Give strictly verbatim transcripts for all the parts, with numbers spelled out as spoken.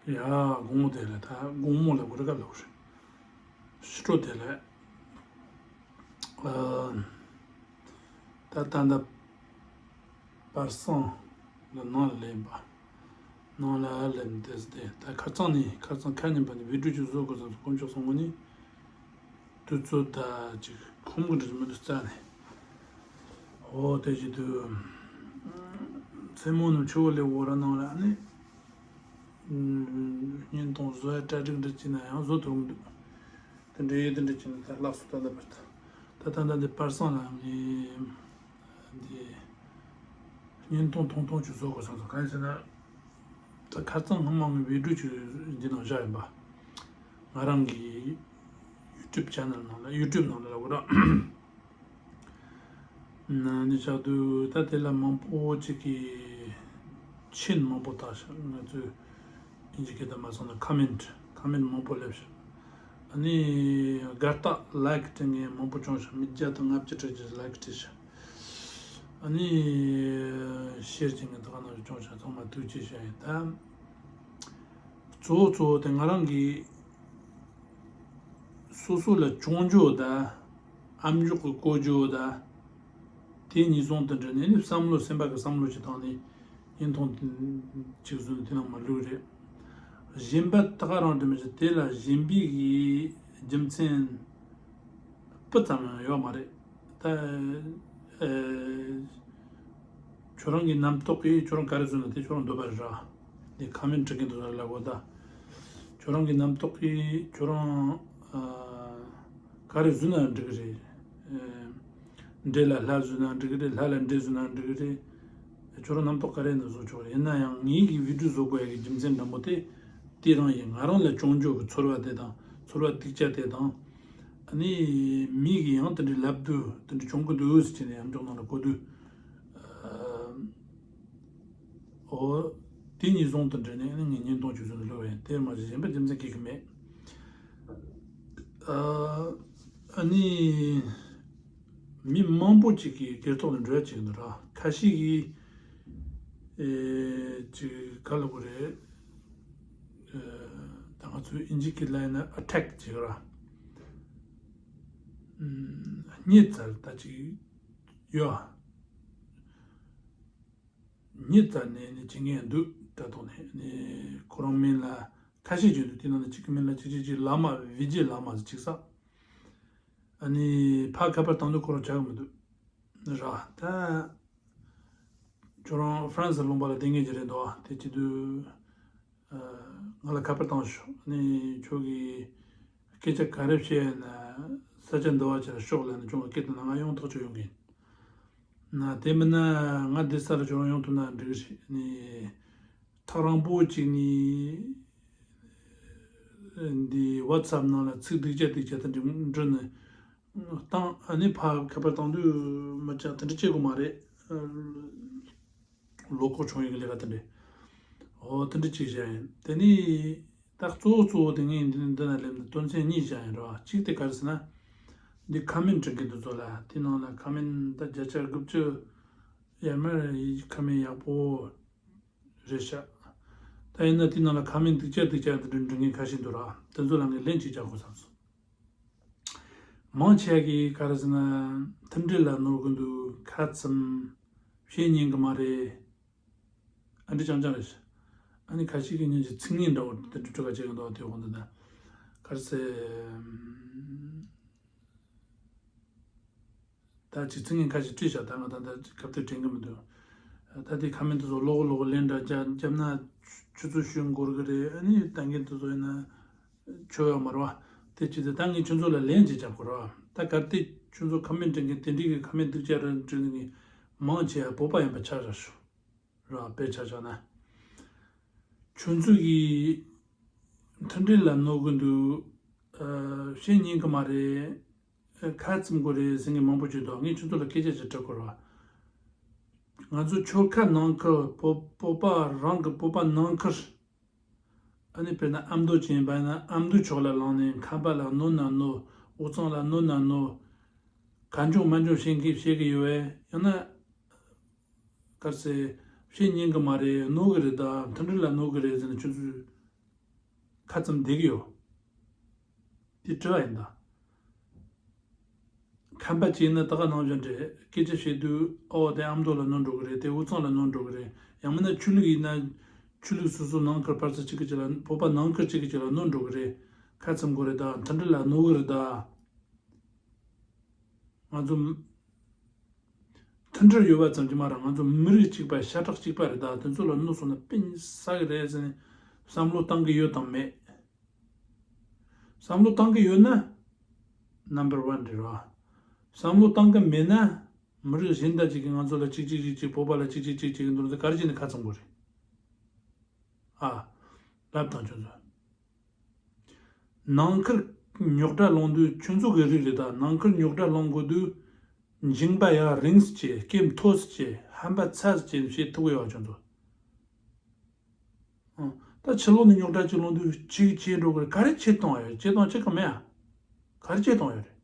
ཡ། དགོང་མོ་དེ་ལ་ད་དགོང་མོ་ལ་གོ་རེ་ག་ལོག་རེད། ཕྱི་དྲོ་དེ་ལ། ཨ། ད་ད་ད་པར་སང་ལ་ནང་ལ་ལེན་པ། ནང་ལ་ལེན་དེ་སྟེ་ད་ཁ་རྩང་ནི་ཁ་རྩང་ཁ་ཉན་པ་ནི་བི་ཌིའོ་ཅིག་བཟོ་དགོས་བསམ་སོང་དཀོན་མཆོག་སོང་ངོ་ནི། དུས་ཚོད་ད་ཅིག་ཁོམ་གི་འདྲ་མི་འདུག་རྩ་ནས། འོ་དེ་བཞིན་དུ། མཚན་མོ་ནམ་ཆུ་བོ་ལས་འོ་ར་ནང་ལ་ནི། བརྙན་ཐུང་བཟོ་ཡ་གྲ་སྒྲིག་འདྲ་བྱས་ན་ཡང་བཟོ་ཐུབ་མི་འདུག་དེ་འདྲ་ཡོད་དེ་འདྲ་བྱས་ན་ད་ལགས་སོ། ད་ལྟ་བར་དུ། ད་ད་ལྟ་འདི་པར་སང་ལ་ནི། འདི། བརྙན་ཐུང་ཐུང་ཐུང་ཅིག་བཟོ་དགོས་བསམ་སོང་། གང་ཡིན་ཟེར་ན། ད་ཁ་རྩང་སྔོན་མ་ངས་བི་ཌིའོ་ཅིག་འདི་ནང་བཞག་ཡིན་པ། ང་རང་གི་ཡུ་ཊུབ་ཆེ་ནལ་ནང་ལ་ཡུ་ཊུབ་ནང་ལ་ལ་འོ་ར། ན་ནི་ཆགས་དུས་ད་དེ་ལ་མང་པོ་ཅིག་གིས་མཆན་མང་པོ་བཏགས་ཤག་ང་ཚོས་ཨིན་ཇི་སྐད་དུ་མ་སོང་ན་ཁོ་མེན་ཊི་ཁོ་མེན་ཊི་མང་པོ་སླེབས་ཤག་ཨ་ནི་དགའ་རྟགས་ལའིཀ་སྤྲད་མཁན་མང་པོ་བྱུང་ཤག་མི་བརྒྱ་དང་ལྔ་བཅུ་ཕྲག་ཅིག་ལའིཀ་སྤྲད་ཤག་ཨ་ནི་ཤེར་བྱེད་མཁན་དེ་ག་ནང་བྱུང་ཤག་ཚང་མ་ཐུགས་རྗེ་ཆེ་ཞུ་ཡིན། ད་གཙོ་བོ་གཙོ་བོ་དེ་ང་རང་གིས་སོ་སོ་ལ་བྱུང་རྒྱུ་དང་ཨ་མཆོག་གི་གོ་རྒྱུ་དང་དེ་གཉིས་ཟུང་དུ་འབྲེལ་ནས་ནི་བསམ་བློ་སེམས་པ་གི་བསམ་བློ་ཞིག་བཏང་ནས་བརྙན་ཐུང་ཅིག་བཟོས་ནས་དེ་ནང་མ་བླུགས་རེད། གཞན་པ་ད་ག་རང་འདྲ་མི་ཞིག་དེ་ལ་གཞན་པའི་གི་རྒྱུ་མཚན་སྤུ་ཙམ་ཡང་ཡོད་མ་རེད། ད་ཨེ། ཁྱོད་རང་གི་རྣམ་རྟོག་གིས་ཁྱོད་རང་ག་རེ་བཟོས་ན་དེ་ཁྱོད་རང་འདོད་པ་རེད་ར། དེ་ཁོ་མེན་ཊི་འབྲི་མཁན་དེ་ཚོ་ལ་ལབ་དགོས་ད། ཁྱོད་རང་གི་རྣམ་རྟོག་གིས་ཁྱོད་རང་ཨ། ག་རེ་བཟོས་ན་འགྲིག་གི་རེད། ཨ། འདྲེ་ལ་ལྷ་བཟོས་ན་འགྲིག་གི་རེད། ལྷ་ལ་འདྲེ་བཟོས་ན་འགྲིག་གི་རེད། ཁྱོད་རང་རྣམ་རྟོག་ག་རེ་ཡིན་ན་བཟོ་ཆོག་རེད། ཡིན་ན་ཡང་ངེད་ཀྱིས་བི་ཌིའོ་བཟོ་དགོས་ཡ་གི་རྒྱུ་མཚན་འདྲ་མོ་དེ་དེ་རང་ཡིན། ང་རང་ལ་བྱུང་རྒྱུ་གི་ཚོར་བ་དེ་དང་ཚོར་བ་སྡུག་ཅག་དེ་དང་། ཨ་ནི་མི་གིས་ཡང་དེ་འདྲའི་ལབ་དུས་དེ་འདྲ་བྱུང་གི་འདུག་ཟེར་བྱས་ནས་ཨ་མཆོག་ནང་ལ་གོ་དུས། ཨ། འོ། དེ་གཉིས་ཟུང་དུ་འབྲེལ་ནས་ངས་བརྙན་ཐུང་ཅིག་བཟོས་ནས་བླུགས་པ་ཡིན། དེར་མ་ཟད་གཞན་པ་རྒྱུ་མཚན་གང་ཡང་མེད། ཨ། ཨ་ནི། མི་མང་པོ་ཅིག་གིས་སྒེར་ཐོག་ལ་འགྲོ་ཡ་བྱེད་ཀྱི་འདུག་ར། ཁ་ཤས་ཀྱིས། ཨེ། ཅིག་ག་ལབ་དགོས་རེད། ཨེ། ད་ང་ཚོའི་ཨིན་ཇི་སྐད་ལ་ཡིན་ན་ཨ་ཊེག་བྱེད་ཀྱི་ར། ཨམ། བརྙས་ཚར་ད་ཅིག་ཡོད་ཨ། ཉིན་ཙམ་ནས་ནི་བྱེད་མཁན་འདུག་དྲ་ཐོག་ནས་ནི་ཁོ་རང་མིང་ལ་ཁ་ཤས་ཅིག་འདུག་དེ་ནང་ནས་གཅིག་གི་མིང་ལ་གཅིག་གཅིག་གཅིག་བླ་མ་བི་ཇེ་བླ་མ་ཟེར་གཅིག་ས། ཨ་ནི་ཕར་ཁ་པར་བཏང་དུས་ཁོ་རང་བྱ་གི་མི་འདུག་ར། ད་ཁྱོད་རང་ཧྥ་རན་སི་ལུང་པ་ལ་བསྡད་མཁན་ཅིག་རེད་འདུག་དེ་བྱེད་དུས། ཨ། ང་ལ་ཁ་པར་བཏང་ཤོག་ཨ་ནི་ཁྱོད་ཀྱིས་སྐད་ཆ་ག་རེ་བཤད་ན་ས་ཆ་འདི་བ་ཅིག་ལ་ཤོག་ལབ་ན་ཁྱོད་ཀྱི་སྐད་དེ་ནང་ང་ཡོང་ཐག་ཆོད་ཡོང་གི་ཡིན། ན་དེ་མིན་ན་ང་འདི་ས་ལ་ཁྱོད་རང་ཡོང་ཐུབ་ན་འགྲིག་གི་རེད། ནི་ཐག་རིང་པོ་ཅིག་ནི་འདི་ཝ་ཊི་སབ་ནང་ལ་ཚིག་སྡུག་ཅག་སྡུག་ཅག་དེ་འདྲ་འབྲི་ནས་བཏང་ཨ་ནི་ཕར་ཁ་པར་བཏང་དུས་མི་ཅག་དེ་འདྲ་བྱེད་དགོས་མ་རེད། བློ་ཁོག་ཆུང་ཡོད་ཀྱི་ལས་ཀ་དེ་འདྲས། འོ་དེ་འདྲ་ཅིག་བཞག་ཡིན། དེ་ནི་ད་གཙོ་བོ་གཙོ་བོ་དེ་ངས་འདི་འདི་ན་སླེབས་ནས་དོན་ཚན་གཉིས་བཞག་ཡིན་རོ། གཅིག་དེ་ག་རེ་ཟེར་ན། འདི་ཁ་མེན་འབྲི་མཁན་དེ་ཚོ་ལ་དེ་ནང་ལ་ཁ་མེན་ད་བརྒྱ་ཆ་དགུ་བཅུ་ཡར་མར་ཁ་མེན་ཡག་པོ་རེད་ཤག་ད་ཡིན་ན་དེ་ནང་ལ་ཁ་མེན་སྡུག་ཅག་སྡུག་ཅག་འདི་འདྲ་འབྲི་མཁན་ཁ་ཤས་འདུག་ར། དེ་ཚོ་ལ་ངས་ལན་གཅིག་རྒྱག་དགོས་བསམ་སོང་། མང་ཆེ་གིས་ག་རེ་ཟེར་ན་མཐུན་སྒྲིལ་ལ་གནོད་གི་འདུག་ཁ་ཙམ་བཤད་ཉན་གི་མ་རེད། ཨ་འདྲ་རྐྱང་རྐྱང་རེད། ཨ་ནི་ཁ་ཤས་ཀྱིས་ཉན་གྱི་ཚིག་ངན་འདྲ་བོ་དེ་འབྲི་འགྲོ་ག་བྱེད་གི་འདུག་དེ་འོང་དུ་ད་ག་རེ་ཟེར། ད་ཅིག་ཚིག་ངན་ཁ་ཤས་བྲིས་བཞག་ད་ང་ད་ད་སྐབས་དེར་དྲན་གི་མི་འདུག་ད་དེ་ཁ་མེན་དེ་ཚོ་ལོག་གི་ལོག་གི་ལན་འདྲ་རྒྱབ་རྒྱབ་ན་ཆུ་ཚོད་ཤུལ་འགོར་གི་རེད། ཨ་ནི་ལྟ་མཁན་དེ་ཚོ་ཡིན་ན། ཆོ་ཡོད་མ་རེད་བ། དེ་ཅི་སྟེ་ད་ངས་ཁྱོད་ཚོ་ལ་ལན་ཅིག་རྒྱག་དགོས་རེད་བ། ད་གལ་ཏེ་ཁྱོད་ཚོ་ཁ་མེན་འབྲི་མཁན་དེ་འདྲའི་གི་ཁ་མེན་སྡུག་ཅག་རེ་འབྲི་མཁན་མང་ཆེ་བ་བོད་པ་ཡིན་པ་ཆ་བཞག་ཤོག་ར། དཔེ་ཆ་བཞག་ན། ཁྱོད་ཚོ་གིས་མཐུན་སྒྲིལ་ལ་གནོད་གི་འདུག་ཨ། བཤད་ཉན་གི་མ་རེད། ཨ། ཁ་ཙམ་གོ་རེད་ཟེར་མཁན་མང་པོ་ཅིག་འདུག་ངས་ཁྱོད་ཚོ་ལ་སྐད་ཆ་ཅིག་དྲི་དགོས་རེད་བ། ང་ཚོ་ཆོལ་ཁ་ནང་ཁུལ་བོད་བོད་པ་རང་གི་བོད་པ་ནང་ཁུལ། ཨ་ནི་དཔེར་ན་ཨ་མདོ་ཅན་པ་ཡིན་ན་ཨ་མདོའི་ཕྱོགས་ལ་ལངས་ནས་ཁམས་པ་ལ་གནོད་ན་གནོད། དབུས་གཙང་ལ་གནོད་ན་གནོད། གང་བྱུང་མང་བྱུང་བཤད་མཁན་བཤད་གི་ཡོད་པས། ཡང་ན་ག་རེ་ཟེར། བཤད་ཉན་གི་མ་རེད། གནོད་གི་རེད། ད་མཐུན་སྒྲིལ་ལ་གནོད་གི་རེད་ཟེར་ནས་ཁྱོད་ཚོས་ ཁ་ཙམ་བསྡད་ཀྱི་ཡོད། དེ་དྲི་བ་ཡིན་ད། ཁམས་པ་གཅིག་ནི་ད་ག་ནང་བཞིན་རེད། སྐད་ཆ་བཤད་དུས་ཨོ་དེ་ཨ་མདོ་ལ་ནོར་འགྲོ་གི་རེད། དེ་དབུས་གཙང་ལ་ནོར་འགྲོ་གི་རེད། ཡང་མིན་ན་ཆོས་ལུགས་ཡིན་ན་ཆོས་ལུགས་སོ་སོ་ནང་ཁུལ་ཕར་ཚུར་གཅིག་གི་གཅིག་ལ་བོད་པ་ནང་ཁུལ་གཅིག་གི་གཅིག་ལ་ནོར་འགྲོ་གི་རེད། ཁ་ཙམ་གོ་རེད་ད། མཐུན་སྒྲིལ་ལ་གནོད་གི་རེད་ད། ང་ཚོ་མཐུན་སྒྲིལ་ཡོད་པ་ཙམ་གྱིས་མ་རེད། ང་ཚོ་མི་རིགས་གཅིག་པ་ཤ་ཁྲག་གཅིག་པ་རེད་ད། དེ་ཚོ་ལ་གནོད་སོང་ན་སྤུན་ཟ་གི་རེད་ཟེར་ནས་བསམ་བློ་བཏང་གི་ཡོད་དམ་མེད། བསམ་བློ་བཏང་གི་ཡོད་ན་number one རེད་བ། བསམ་བློ་བཏང་གི་མེད་ན་མི་རིགས་གཞན་དག་ཅིག་གིས་ང་ཚོ་ལ་གཅིག་གཅིག་གཅིག་གཅིག་བོད་པ་ལ་གཅིག་གཅིག་གཅིག་གཅིག་འདུག་ཟེར་ག་རེ་བྱས་ནས་ཁ་ཚང་དགོས་རེད། ཨ། ལབ་དང་ཁྱོད་ཚོ། ནང་ཁུལ་རྙོག་དྲ་སློང་དུས་ཁྱོད་ཚོ་གི་རིགས་རེད་ད། ནང་ཁུལ་རྙོག་དྲ་སློང་དགོས་དུས་མཇིང་པ་ཡར་རིང་སུ་བྱས། སྐེ་མཐོ་སུ་བྱས། ཧམ་པ་ཚ་སུ་བྱས་བྱེད་ཐུབ་ཀྱི་ཡོད་ཁྱོད་ཚོ། ཨང་། ད་ཕྱི་ལོགས་ནས་རྙོག་དྲ་ཅིག་སློང་དུས་ཅིག་བྱས་འགྲོ་གི་རེད། ག་རེ་བྱེད་གཏོང་ཡོད། བྱེད་གཏོང་བྱེད་གི་མེད་ཨ། ག་རེ་བྱེད་གཏོང་ཡོད་རེད།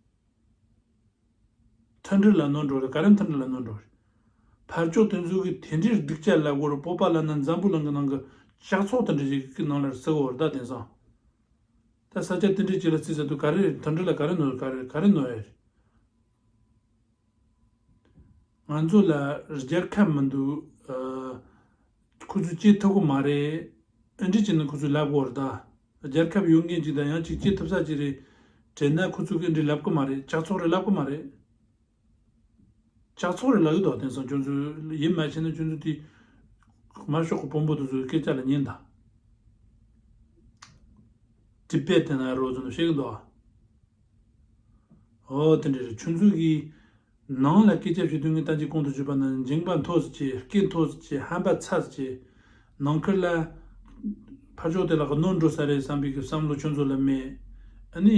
མཐུན་སྒྲིལ་ལ་གནོད་འགྲོ་རེད། ག་རེ་མཐུན་སྒྲིལ་ལ་གནོད་འགྲོ་རེད། ཕར་ཕྱོགས་དེ་ཚོ་གིས་དེ་འདྲའི་སྡུག་ཅག་ལབ་གོ་རེད། བོད་པ་ལབ་ན་འཛམ་བུ་གླིང་གི་ནང་གི་ཇག་ཚོགས་དེ་འདྲ་ཞིག་གི་ནང་ལ་ཟེར་གོ་རེད་ད། དེང་སང་ད་ས་ཆ་དེ་འདྲའི་ཅིག་ལ་རྩིས་ཟེར་དུས་ག་རེ་མཐུན་སྒྲིལ་ལ་ག་རེ་གནོད། ག་རེ་ག་རེ་གནོད་ཡོད་རེད། ང་ཚོ་ལ་རྒྱལ་ཁབ་མི་འདུག་ཨ། ཁོ་ཚོས་སྐྱེལ་ཐུབ་ཀྱི་མ་རེད། ཨ་འདྲ་བྱས་ན་ཁོ་ཚོས་ལབ་དགོས་རེད་ད། རྒྱལ་ཁབ་ཡོད་མཁན་ཅིག་དང་ཡང་ཅིག་སྐྱེལ་ཐུབ་ས་ཅིག་རེད་དྲན་ན་ཁོ་ཚོས་ཨ་འདྲ་ལབ་ཀྱི་མ་རེད། ཇག་ཚོགས་རེད་ལབ་ཀྱི་མ་རེད། ཇག་ཚོགས་རེད་ལབ་ཀྱི་འདུག་དེང་སང་ཁྱོད་ཚོས་ཡིད་མ་ཆེས་ན་ཁྱོད་ཚོ་དེ་དམར་ཤོག་གི་དཔོན་པོ་དེ་ཚོའི་སྐད་ཆ་ལ་ཉན་དང་། ཊི་བེ་ཊན་ཨེ་རོ་ཟེར་ནས་བཤད་ཀྱི་འདུག་ཨ། ཨོ་དེ་འདྲ་རེད། ཁྱོད་ཚོ་གིས་ནང་ལ་སྐད་ཆ་བཤད་དུས་ངས་ད་ཅི་གོང་དུ་བརྗོད་པ་ནང་མཇིང་པ་མཐོ་སུ་བྱས། སྐེ་མཐོ་སུ་བྱས། ཧམ་པ་ཚ་སུ་བྱས། ནང་ཁུལ་ལ་ཕར་ཕྱོགས་དེ་ལ་གནོད་འགྲོ་ས་རེད་བསམ་པའི་གི་བསམ་བློ་ཁྱོད་ཚོ་ལ་མེད། ཨ་ནི་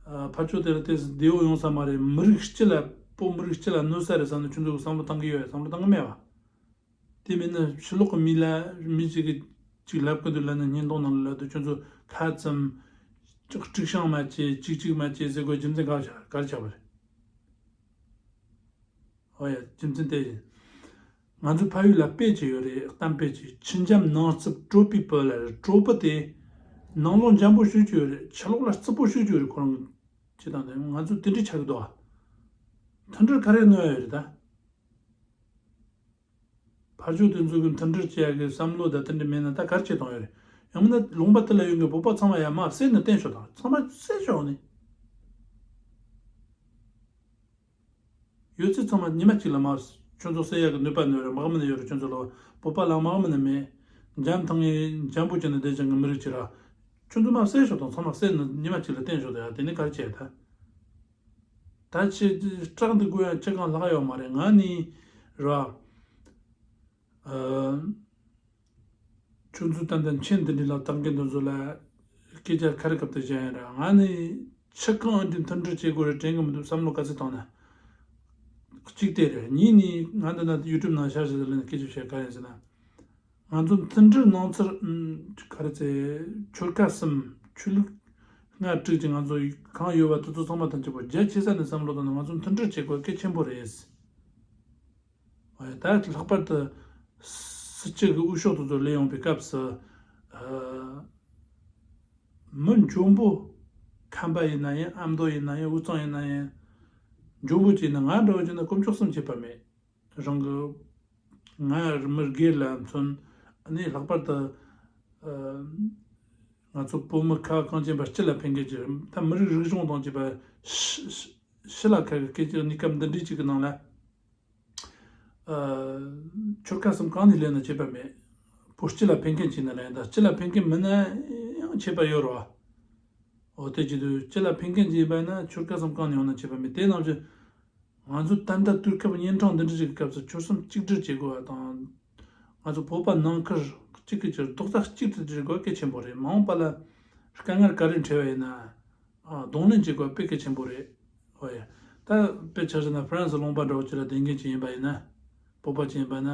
ཨ། ཕར་ཕྱོགས་དེ་ལ་དེ་བདེ་བོ་ཡོང་ས་མ་རེད། མི་རིགས་སྤྱི་ལ་བོད་མི་རིགས་སྤྱི་ལ་གནོད་ས་རེད་བསམ་ནས་ཁྱོད་ཚོ་གི་བསམ་བློ་བཏང་གི་ཡོད། བསམ་བློ་བཏང་གི་མེད་པ། དེ་མིན་ན་ཕྱི་ལོགས་ཀྱི་མི་ལ་མི་ཞིག་གིས་ཅིག་ལབ་ཀྱི་འདུག་ལབ་ན་བརྙན་ཐུང་ནང་ལ་ལབ་དུས་ཁྱོད་ཚོ་ཁ་ཙམ་ཅིག་དཀྲུག་ཤིང་མ་བྱེད། ཅིག་ཅིག་མ་བྱེད་ཟེར་དགོས་རྒྱུ་མཚན་ག་ག་རེ་ཆགས་པ་རེད། ཨོ་ཡ། རྒྱུ་མཚན་དེ་ཡིན། ང་ཚོ་ཕ་ཡུལ་ལ་དཔེ་ཅིག་ཡོད་རེད། གཏམ་དཔེ་ཅིག་ཆུ་འཇམ་ནང་རྩུབ་གྲོད་པའི་བུ་ལ་རེད། གྲོད་པ་དེ་ནང་ལོགས་འཇམ་པོ་ཤོད་ཀྱི་ཡོད་རེད། ཕྱི་ལོགས་ལ་རྩུབ་པོ་ཤོད་ཀྱི་ཡོད་རེད། ཁོ་རང་གི་བྱེད་སྟངས་དེ། ང་ཚོ་དེ་འདྲ་ཆགས་ཀྱི་འདུག་ཨ། མཐུན་སྒྲིལ་ག་རེ་གནོད་ཡ་ཡོད་རེད་ད། ཕར་ཕྱོགས་དེ་ཚོ་གི་མཐུན་སྒྲིལ་བྱེད་ཡག་གི་བསམ་བློ་དང་དེ་འདྲ་མེད་ན་ད་ག་རེ་བྱེད་གཏོང་ཡོད་རེད། ཡང་མིན་ན་ལུང་པ་དེ་ལ་ཡོད་མཁན་བོད་པ་ཚང་མ་ཡར་མར་བསད་ནས་བསྟན་ཤོག་དང་། ཚང་མ་བསད་ཤོག་ནི། ཡོད་ཚད་ཚང་མ་ཉི་མ་གཅིག་ལ་མར་ཁྱོད་ཚོ་བསད་ཡག་གི་ནུས་པ་ནི་ཡོད་རེད། མ་གི་མིན་ན་ཡོད་རེད། ཁྱོད་ཚོ་ལ་བོད་པ་ལ་མ་གི་མིན་ན་མེད། འཇམ་ཐང་ངེ་འཇམ་པོ་བྱས་ནས་བསྡད་ཅིང་གི་མི་རིགས་ཅིག་ར། ཁྱོད་ཚོ་མར་བསད་ཤོག་དང་། ཚང་མ་བསད་ནས་ཉི་མ་གཅིག་ལ་བསྟན་ཤོག་དང་། ཡ་དེ་ནི་ག་རེ་བྱས་ད། ད་ཆེ་སྐྲག་འདི་དགོས་ཡང་ཅི་གང་ལྷག་ཡོད་མ་རེད། ང་ནི་ར། ཨ། ཁྱོད་ཚོ་ཏན་ཏན་མཆན་འདི་འདྲ་ལ་བཏང་མཁན་དེ་ཚོ་ལ་སྐད་ཆ་ཁ་རི་ཁ་ཐུག་བཤད་ཡིན་ར། ང་ནི་ཆི་གང་འདི་མཐུན་སྒྲིལ་བྱེད་དགོས་རེད་དྲན་གི་མི་འདུག་བསམ་བློ་ག་ཚོད་བཏང་ན། གཅིག་དེ་རེད། གཉིས་ནི་ང་འདི་ན་ཡུ་ཊུབ་ནང་ཤར་ཞིག་ལ་སྐད་ཆ་བཤད་ག་ཡིན་ཟེར་ན། ང་ཚོ་མཐུན་སྒྲིལ་གནང་ཚུལ་ག་རེ་ཚེ་ཆོལ་ཁ་གསུམ་ཆོས་ལུགས་ལྔ་དྲུག་ཅིག་ང་ཚོ་གང་ཡོད་པ་དེ་ཚོ་ཚང་མ་དང་གཅིག་པ་རྒྱ་ཆེ་ས་ནས་བསམ་བློ་བཏང་ན་ང་ཚོ་མཐུན་སྒྲིལ་བྱེད་དགོས་གལ་ཆེན་པོ་རེད། ཨོ་ཡ། ད་ལྷག་པར་དུ་སྲིད་སྤྱི་གི་འོས་ཤོག་དེ་ཚོ་སླེབས་ཡོང་པའི་སྐབས་སུ། ཨ། མི་འཇོན་པོ་ཁམས་པ་ཡིན་ན་ཡང་། ཨ་མདོ་ཡིན་ན་ཡང་། དབུས་གཙང་ཡིན་ན་ཡང་། འཇོན་པོ་བྱས་ན་ང་འདྲ་བོ་བྱས་ན་དཀོན་མཆོག་གསུམ་མཁྱེན་པ་མེད། རང་གི་ང་མི་སྒེར་ལ་མཚོན། ཨ་ནི་ལྷག་པར་དུ་ཨ་ང་ཚོ་བོད་མི་ཁ་བ་གངས་ཅན་པ་སྤྱི་ལ་ཕན་མཁན་གྱི། ད་མི་རིགས་རིག་གཞུང་དང་བཅས་པ་ཕྱི་ཕྱི་ལ་ཁ་གི་སྐད་ཆ། གནས་སྐབས་འདི་འདྲའི་ཅིག་གི་ནང་ལ། ཨ། ཆོལ་ཁ་གསུམ་གང་ནས་སླེབས་ན་ཁྱད་པར་མེད། བོད་སྤྱི་ལ་ཕན་མཁན་ཅིག་ན་ལ་ཡིན། ད་སྤྱི་ལ་ཕན་མཁན་མིན་ན་ཡང་ཁྱད་པར་ཡོད་རེད་བ། འོ་དེ་བྱེད་དུས་སྤྱི་ལ་ཕན་མཁན་ཅིག་ཡིན་པ་ཡིན་ན་ཆོལ་ཁ་གསུམ་གང་ནས་ཡོང་ན་ཁྱད་པར་མེད། དེ་ནང་བཞིན་ང་ཚོ་ད་ལྟ་དུས་སྐབས་གཉན་འཕྲང་འདི་འདྲ་ཞིག་གི་སྐབས་སུ་ཆོལ་གསུམ་གཅིག་སྒྲིལ་བྱེད་དགོས་པ་དང་། ང་ཚོ་བོད་པ་ནང་ཁུལ་གཅིག་གིས་གཅིག་རྡོག་རྩ་གཅིག་ཏུ་སྒྲིལ་དགོས་གལ་ཆེན་པོ་རེད། མ་འོངས་པ་ལ་དཀའ་ངལ་ག་རེ་འཕྲད་པ་ཡིན་ན། ཨ། གདོང་ལེན་བྱེད་དགོས་དཔེ་གལ་ཆེན་པོ་རེད། ཨོ་ཡ། ད་དཔེ་ཆ་བཞག་ན་ཧྥ་རན་སི་ལུང་པ་འདྲ་བོ་ཅིག་ལ་སྡོད་མཁན་ཅིག་ཡིན་པ་ཡིན་ན། བོད་པ་ཅིག་ཡིན་པ་ན།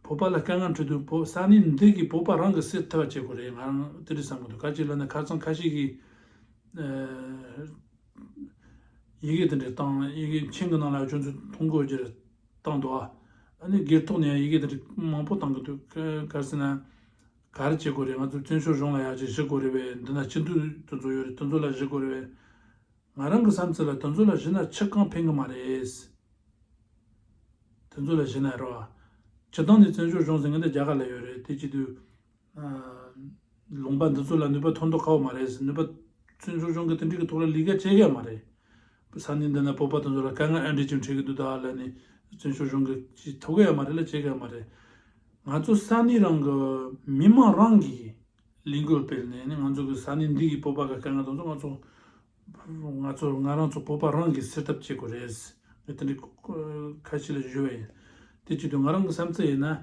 བོད་པ་ལ་དཀའ་ངལ་འཕྲད་དུས་བོད་ས་གནས་འདི་གི་བོད་པ་རང་གིས་སེལ་ཐུབ་པ་བྱེད་དགོས་རེད། ང་རང་དེ་འདྲ་བསམ་གི་འདུག་ག་ཅི་ལབ་ན་ཁ་སང་ཁ་ཤས་ཀྱིས། ཨ། ཡི་གེ་དེ་འདྲ་བཏང་། ཡི་གེ་མཆན་གྱི་ནང་ལ་ཁྱོད་ཚོས་མཐོང་དགོས་རྒྱུ་རེད། བཏང་འདུག་ཨ། ཨ་ནི་སྒེར་ཐོག་ནས་ཡང་ཡི་གེ་དེ་འདྲ་མང་པོ་བཏང་གི་འདུག་ག་ག་རེ་ཟེར་ན། ག་རེ་བྱེད་དགོས་རེད། ང་ཚོ་བཙན་བྱོལ་གཞུང་ལ་ཡག་ཅིག་ཞུ་དགོས་རེད་པས། འདི་ན་སྤྱི་འཐུས་དེ་ཚོ་ཡོད་རེད། དེ་ཚོ་ལ་ཞུ་དགོས་རེད་པས། ང་རང་གི་བསམ་ཚུལ་ལ་དེ་ཚོ་ལ་ཞུས་ན་ཕྱིར་གང་ཕན་གི་མ་རེད། དེ་ཚོ་ལ་ཞུས་ན་རོ། སྤྱི་བཏང་ནས་བཙན་བྱོལ་གཞུང་ཟེར་མཁན་དེ་རྒྱ་གར་ལ་ཡོད་རེད། དེ་བྱེད་དུས། ལུང་པ་འདི་ཚོ་ལ་ནུས་པ་ཐོན་མདོག་ཁ་པོ་མ་རེད། ནུས་པ་བཙན་བྱོལ་གཞུང་གི་དེ་འདྲའི་གི་ཐོག་ལ་ལས་ཀ་བྱེད་གི་ཡ་མ་རེད། ས་གནས་འདི་ན་བོད་པ་དེ་ཚོ་ལ་དཀའ་ངལ་ཨ་འདྲ་ཅིག་འཕྲད་གི་འདུག་ད་ལ་ནི་བཙན་བྱོལ་གཞུང་གི་ཅིག་ཐུབ་གི་ཡ་མ་རེད་ལ་བྱེད་གི་ཡ་མ་རེད། ང་ཚོ་ས་གནས་རང་གི་མི་མང་རང་གིས་ལས་འགུལ་སྤེལ་ནས་ནི་ང་ཚོ་གི་ས་གནས་འདི་གི་བོད་པ་གི་དཀའ་ངལ་དེ་ཚོ་ང་ཚོ་ང་ཚོ་ང་རང་ཚོ་བོད་པ་རང་གིས་སེལ་ཐབས་བྱེད་དགོས་རེད། ངས་དེ་འདྲའི་ཁ་ཤས་ལ་ཞུ་བ་ཡིན། དེ་བྱེད་དུས་ང་རང་གི་བསམ་ཚུལ་ཡིན་ན།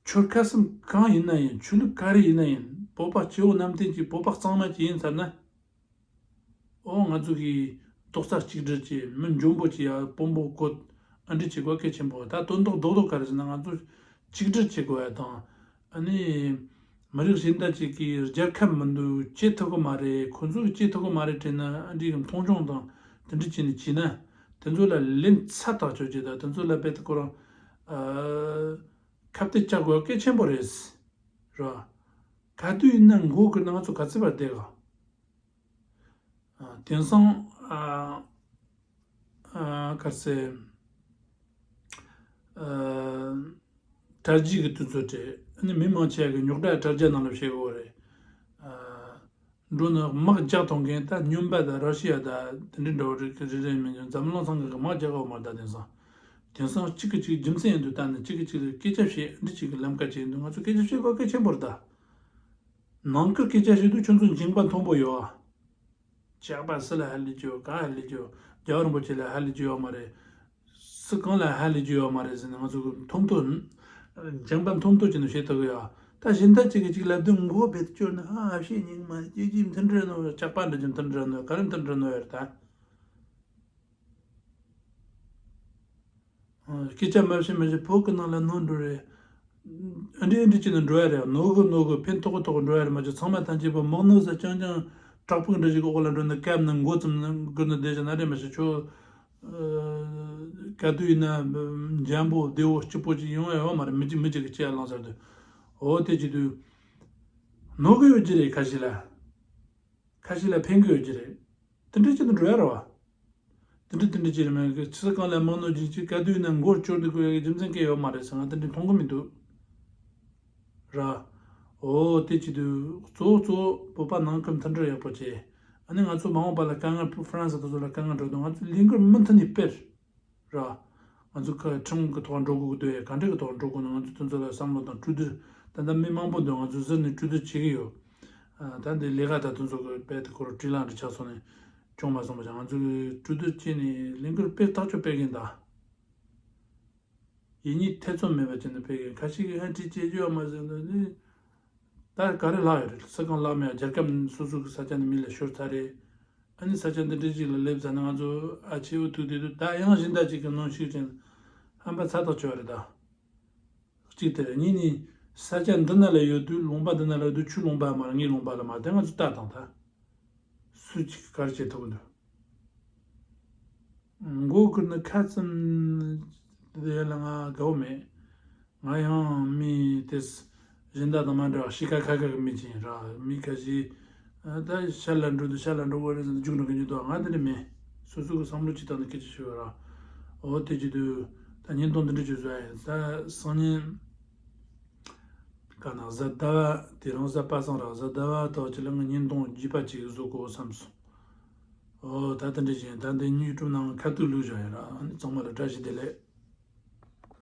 ཆོལ་ཁ་གསུམ་གང་ཡིན་ན་ཡིན། ཆོས་ལུགས་ག་རེ་ཡིན་ན་ཡིན། བོད་པ་སྐྱེ་བོ་གནམ་བསྟན་གྱི་བོད་པ་གཙང་མ་ཅིག་ཡིན་ཚར་ན། ཨོ་ང་ཚོ་གིས་རྡོག་རྩ་གཅིག་སྒྲིལ་གྱིས་མི་འཇོན་པོ་ཅིག་ཡ་དཔོན་པོ་བཀོད། ཨ་འདྲ་བྱེད་དགོས་གལ་ཆེན་པོ། ད་དོན་དག་རྡོག་རྡོག་ག་རེ་ཟེར་ན་ང་ཚོ་གཅིག་སྒྲིལ་བྱེད་དགོས་ཡ་དང་། ཨ་ནི་མི་རིགས་གཞན་དག་ཅིག་གིས་རྒྱལ་ཁབ་མི་འདུག་སྐྱེ་ཐུབ་གི་མ་རེད། ཁོ་ཚོ་གིས་སྐྱེ་ཐུབ་གི་མ་རེད་དྲན་ན། ཨ་འདྲའི་གི་མཐོང་ཆུང་དང་དེ་འདྲ་བྱས་ནས་བྱས་ན། དེ་ཚོ་ལ་ལན་ཚ་ཐག་ཆོད་ཅིག་དང་དེ་ཚོ་ལ་རྦད་དེ་ཁོ་རང་ཨ་ཁ་གཏད་བཅག་དགོས་གལ་ཆེན་པོ་རེད། རེད་བ། ག་དུས་ཡིན་ན་མགོ་སྒུར་ན་ང་ཚོ་ག་ཚོད་བར་བསྡད་ག་ཨ། དེང་སང་ཨ་ཨ་ག་རེ་ཟེར། ཨ་དྲ་རྒྱའི་གི་དུས་ཚོད་རེད། ཨ་ནི་མི་མང་ཆེ་བ་གི་རྙོག་དྲ་དྲ་རྒྱ་ནང་ལ་བཤད་དགོས་རེད། ཨ་འགྲོ་ནི་དམག་རྒྱག་ཐོན་མཁན་ད་སྨྱོན་པ་དང་ར་ཤི་ཡ་དང་དེ་འདྲའི་འདྲ་བོ་རེད། གི་རེད་རེད་མིན་ཀྱང་འཛམ་གླིང་ཚང་གི་གི་དམག་རྒྱག་གི་ཡོད་མ་རེད་ད་དེང་སང་། དེང་སང་གཅིག་གིས་གཅིག་རྒྱུ་མཚན་ཡིན་དུས་ད་ནི་གཅིག་གིས་གཅིག་ལ་སྐད་ཆ་བཤད་འདི་གཅིག་གི་ལམ་ཁ་ཅིག་ཡིན་དུས་ང་ཚོ་སྐད་ཆ་བཤད་དགོས་གལ་ཆེན་པོ་རེད་ད། ནང་ཁུལ་སྐད་ཆ་བཤད་དུས་ཁྱོད་ཚོ་འཇིགས་པ་མཐོན་པོ་ཡོད་ཨ། ཇག་པ་སུ་ལ་ཧ་ལས་རྒྱུ་ཡོད། ག་ཧ་ལས་རྒྱུ་ཡོད། རྒྱལ་བ་རིན་པོ་ཆེ་ལ་ཧ་ལས་རྒྱུ་ཡོད་མ་རེད། སུ་གང་ལ་ཧ་ལས་རྒྱུ་ཡོད་མ་རེད་ཟེར་ནས་ང་ཚོ་གི་མཐོ་མཐོ། འཇིགས་པ་མཐོ་མཐོ་བྱས་ནས་བཤད་ཐུབ་གི་ཡོད། ད་གཞན་དག་ཅིག་གིས་ཅིག་ལབ་དུས་མགོ་རྦད་དེ་སྐྱོར་ནས་ཨ་ཨ་བཤད་སྙིང་མ་ཅི་ཅི་མཐུན་སྒྲིལ་ནོ་ཇག་པ་འདྲ་ཅིག་མཐུན་སྒྲིལ་ནོ་ག་རེ་མཐུན་སྒྲིལ་ནོ་ཡོད་ད། སྐད་ཆ་མ་བཤད་མ་བཤད་བོད་ཀྱི་ནང་ལ་ནོར་འགྲོ་རེད། ཨ་འདྲི་ཨ་འདྲི་བྱས་ནས་འགྲོ་ཡ་རེད། ནོར་གི་ནོར་གི་ཕན་ཐོགས་གི་ཐོགས་གི་འགྲོ་ཡ་རེད། མ་གཞི་ཚང་མ་ཐམས་ཅད་པོ་མང་ནོ་ཟ་ཅང་ཅང་དྲག་པོའི་འདྲ་ཞིག་གི་འོག་ལ་འགྲོ་ནས་བཀབ་ནས་མགོ་བཙུམ་ནས་སྒུར་ནས་བསྡད་བཞག་ན་རེད། མ་གཞི་ཁྱོད་ག་དུས་ཡིན་ན་འཇམ་པོ་བདེ་བོ་སྐྱིད་པོ་ཅིག་ཡོང་ཡ་ཡོད་མ་རེད། མི་གཅིག་མི་གཅིག་གི་སྐྱེ་ཡ་ལངས་ཚར་དུས། འོ་དེ་བྱེད་དུས་ནོར་གི་ཡོད་ཀྱི་རེད་ཁ་ཤས་ལ། ཁ་ཤས་ལ་ཕན་གི་ཡོད་ཀྱི་རེད། དེ་འདྲ་བྱས་ནས་འགྲོ་ཡ་རེད་བ། དེ་འདྲ་དེ་འདྲ་བྱས་ནས་མིན་གི་ཕྱི་ས་གང་ལ་མང་ནོ་ཅིག་ཅིག་ག་དུས་ན་མགོ་སྐྱོར་དུ་དགོས་ཡ་གི་རྒྱུ་མཚན་གང་ཡོད་མ་རེད་ཟེར། ང་དེ་འདྲ་མཐོང་གི་མི་འདུག་ར། འོ་དེ་བྱེད་དུས་གཙོ་བོ་གཙོ་བོ་བོད་པ་ནང་ཁུལ་མཐུན་སྒྲིལ་ཡག་པོ་བྱས། ཨ་ནི་ང་ཚོ་མ་འོངས་པ་ལ་དཀའ་ངལ་ཧྥ་རན་སི་དེ་ཚོ་ལ་དཀའ་ངལ་འགྲོ་དུས་ང་ཚོ་ལས་འགུལ་མུ་མཐུད་ནས་སྤེལ། ར། ང་ཚོ་ཁ་ཁྲིམས་ཀྱི་ཐོག་འགྲོ་དགོས་ཀྱི་འདུག་ཡ། ག་འདྲ་གི་ཐོག་འགྲོ་དགོས་ན་ང་ཚོ་དེ་ཚོ་ལ་བསམ་བློ་དང་གྲོས་བསྡུར། ད་ལྟ་མི་མང་པོ་འདུག་ང་ཚོ་ཟུར་ནས་གྲོས་བསྡུར་བྱེད་ཀྱི་ཡོད། ཨ། ད་འདི་ལས་ཀ་ད་དེ་ཚོ་གི་དཔེ་དེ་ཁོ་རང་བྲེལ་ལམ་འདྲ་ཆགས་སོང་ནས་བྱུང་མ་སོང་པ་ཅང་། ང་ཚོ་གི་གྲོས་བསྡུར་བྱས་ནས་ལས་འགུལ་སྤེལ་ཐག་ཆོད་སྤེལ་གིན་གདའ། ཡིན་གཉིས་ཐེ་ཚོམ་མེད་པ་བྱས་ནས་སྤེལ་གིན། ཁ་ཤས་ཀྱིས་ཨ་འདྲི་བྱེད་རྒྱུ་ཡོད་མ་ཟེར་འདུག་ནི། ད་ག་རེ་ལྷག་ཡོད་རེད། སུ་གང་ལྷག་མེད། རྒྱལ་ཁབ་སོ་སོ་གི་ས་ཆ་ནས་མི་ལ་ཤོར་ཚར་རེད། ཨ་ནི་ས་ཆ་འདི་འདྲ་ཅིག་ལ་སླེབས་ཚར་ན་ང་ཚོ་ཨ་ཆེ་བོ་ཐུག་བསྡད་འདུག་ད་ཡང་གཞན་དག་ཅིག་གི་གནོན་ཤུགས་ཅན་ཧམ་པ་ཚ་ཐག་ཆོད་རེད་ད། གཅིག་དེ་རེད། གཉིས་ནི་ས་ཆ་འདི་ན་ལ་ཡོད་དུས་ལུང་པ་འདི་ན་ལ་ཡོད་དུས་ཁྱོད་ལུང་པ་མ་རེད། ངའི་ལུང་པ་ལ་མ་རེད། ང་ཚོ་ལྟ་དང་ད། སུ་གཅིག་གིས་ག་རེ་བྱེད་ཐུབ་ཀྱི་འདུག་མགོ་སྒུར་ནས་ཁ་བཙུམ་དེ་ལ་ང་དགའ་བོ་མེད། ང་ཡང་མི་དེ་གཞན་དག་དང་མ་འདྲ་བ་གཤིས་ཀ་ཁ་ཁ་གི་མི་ཅིག་ཡིན་ར། མི་ཁ་ཤས་ཨ་ད་ཤར་ལ་འགྲོ་དུས་ཤར་ལ་འགྲོ་དགོས་རེད་ཟེར་ནས་རྒྱུགས་འགྲོ་མཁན་ཅིག་འདུག་ང་དེ་འདྲ་མེད། སོ་སོ་གི་བསམ་བློ་ཅིག་བཏང་ནས་སྐད་ཆ་ཤོད་ར། འོ་དེ་བྱེད་དུས་ད་བརྙན་ཐུང་འདི་འདྲ་བྱེད་བཟོ་ཡ་ཡིན། ད་སང་ཉིན། ག་ན་གཟའ་ཟླ་བ་དེ་རིང་གཟའ་པ་སངས་ར། གཟའ་ཟླ་བ་དག་ཅིག་ལ་ངས་བརྙན་ཐུང་རྒྱས་པ་ཅིག་བཟོ་དགོས་བསམ་སོང་། ཨོ་ད་དེ་འདྲ་བཞིན་ད་འདི་ཡུ་ཊུབ་ནང་ཁ་ཐུག་བླུགས་བཞག་ཡིན་ར། ཨ་ནི་ཚང་མ་ལ་བཀྲ་ཤིས་བདེ་ལེགས།